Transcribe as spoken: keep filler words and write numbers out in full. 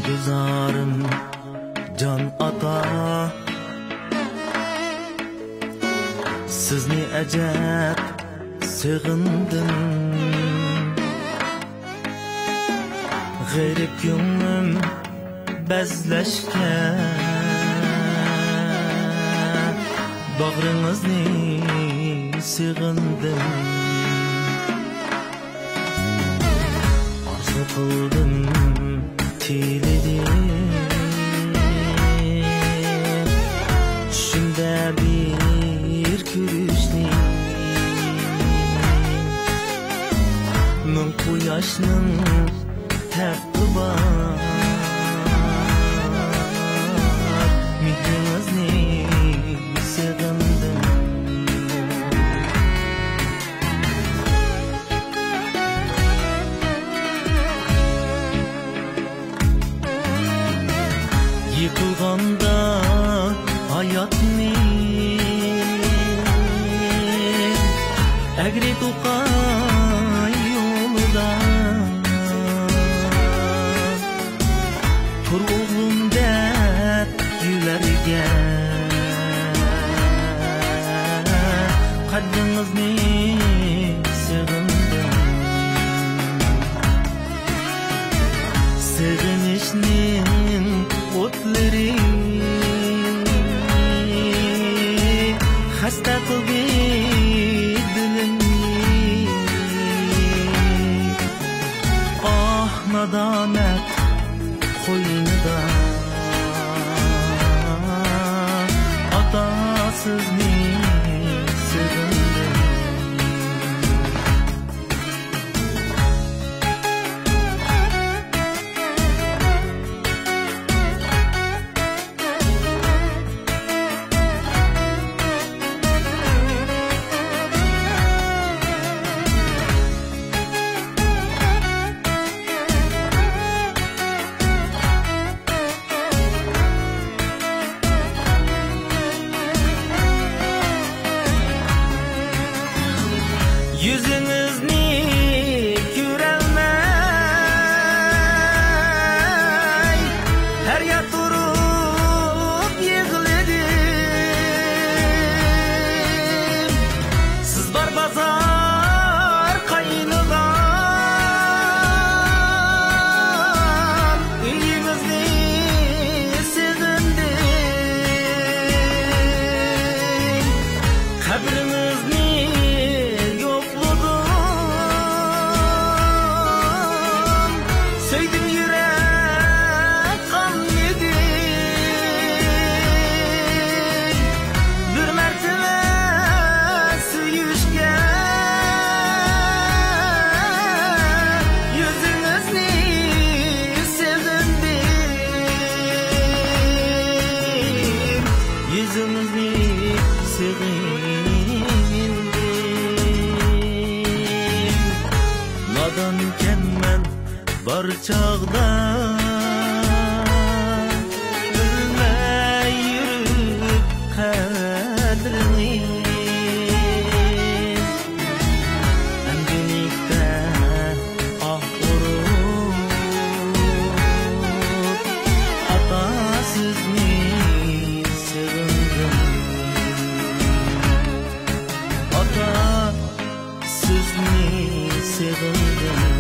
گۈلزارىم جان ئاتا، سىزنى ئەجەب سېغىندىم. غېرىب كۆڭلۈم بەزلەشكە، باغرىڭىزنى سېغىندىم. ئارزۇ قىلدىم، تىلىدىم، چۈشۈمدە بىر كۆرۈشنى. مىڭ قۇياشنىڭ تەپتى بار، مېھرىڭىزنى سېغىندىم. يىقىلغاندا ھاياتنى ئەگرى توقا يولىدا، تۇر ئوغلۇم دەپ يۈرەرگە، قەددىڭىزنى سېغىندىم. سېغىنىشنىڭ ئوتلىرى خەستە قىلدى دىلىمنى. ئاھ، نادامەت قوينىدا ئاتا سىزنى سېغىندىم. يۈزىڭىزنى كۆرەلمەي پەرياد ئۇرۇپ يىغلىدىم. سىز بار بازار قاينىغان ئۆيىڭىزنى سېغىندىم. قەبرىڭىزنى يوقلىدىم. سۆيدۈم يۈرەك قان يېدى. بىر مەرتىۋە سۆيۈشكە يۈزىڭىزنى سېغىندىم. يۈزىڭىزنى سېغىندىم. نادانكەنمەن بار چاغدا بىلمەي يۈرۈپ قەدرىنى. ئەمدىلىكتە ئاھ ئۇرۇپ، ئاتا سىزنى سېغىندىم. ئاتا سىزنى سېغىندىم.